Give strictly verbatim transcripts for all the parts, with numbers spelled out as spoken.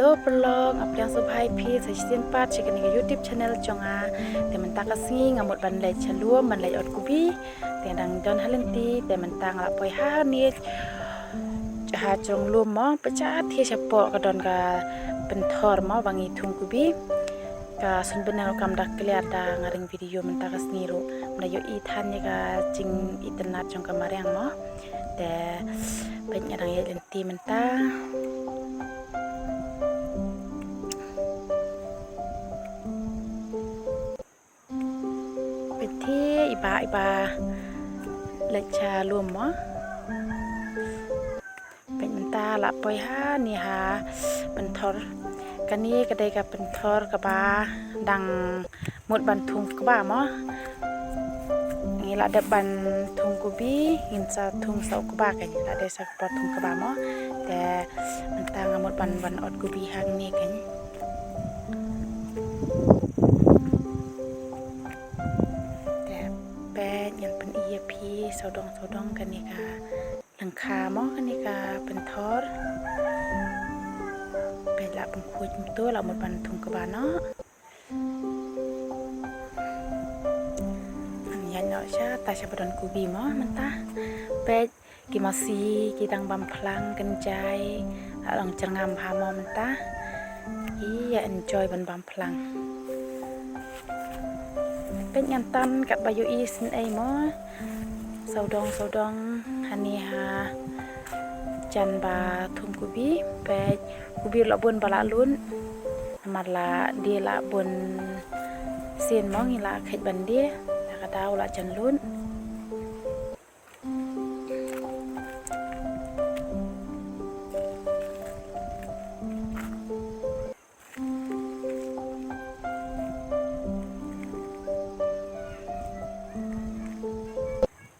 Hello paralok, nga pdiang sngewbha ïa phi sa shisien pat sha kane ka YouTube channel jong nga. Te mynta ka sngi nga mut ban leit sha lum ban leit ot kubi. Te dang don ha lynti, te mynta nga la poi ha ne ha jrong lum mo, pyrshah te shapoh ka don ka pynthor mo ba ngi thung kubi. Ka suiñ bneng ruh kam da clear da nga ring video mynta ka sngi ruh. Ym da ïohi than ïa ka jingitynnad jong ka mariang mo. Te peit nga dang ïaid lynti mynta. Peit hi iba iba leit sha lum mo. Peit mynta la poi ha ne ha pynthor. Kane ka dei ka pynthor kaba dang mut ban thung kba mo. Ngi la dep ban thung kubi, ngin sa thung sa u kba kan, la dei sa ka por thung kba mo. Te mynta nga mut ban ban ot kubi hangne kan. Te peit ngan pyni ïa phi sawdong sawdong kane ka lyngkha mo, kane ka pynthor. Peit la pynkhuid kumto, la mut ban thung kba noh. Ngan ïaid noh sha ta sha ba don kubi mo mynta. Peit ki masi ki dang bam phlang kynjai. La long jyrngam bha mo mynta. Ki ïa enjoy ban bam phlang. Peit ngan tan katba ïohi sngewbha mo. Sawdong sawdong ha ne ha jan ba thung kubi. Peit kubi la bun ba la lut. Namar la die la bun sien mo, ngi la kheit ban die. La ka daw la jan lut.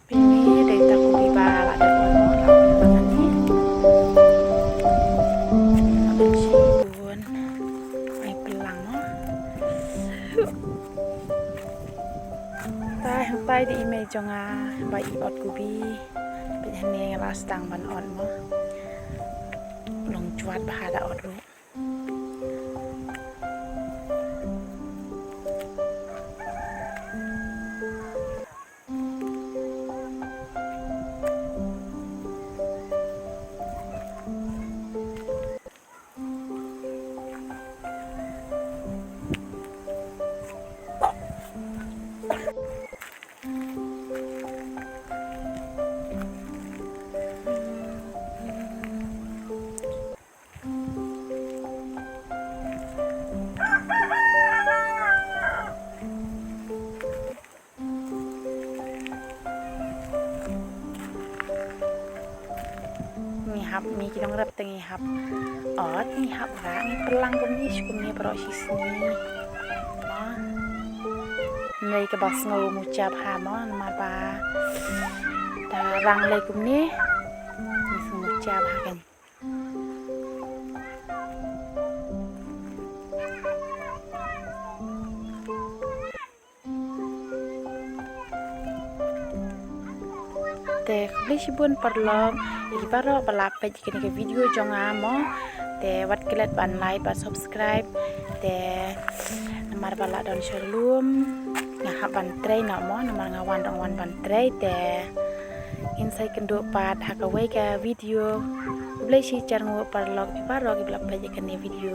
Peit ne dei ta kubi ba la dep ot mo, la ot mo hangne. Ot shibun. Ai pynlang mo. Tai hangtai dei i mei jong nga ba i ot kubi. Peit hangne nga la sdang ban ot mo. Long jwat bha da ot ruh. Ngi hap, ngi ki nongrep te ngi hap ot, ngi hap rah, ngi pynlang kumne shi kumne baroh shi sngi. Ngi kaba sngew mucha bha mo, namar ba da rang lei kumne ngi sngew mucha bha kan. Te khublei shibun paralok ïa ki baroh ba la peit ïa kane ka video jong nga mo. Te wat klet ban like ban subscribe. Te namar ba la don sha lum nga hap ban trei noh mo, namar nga wan dang wan ban trei. Te ngin sa ïakynduh pat ha kawei ka video. Khublei shihajar nguh paralok ki baroh ki ba la peit ïa kane video.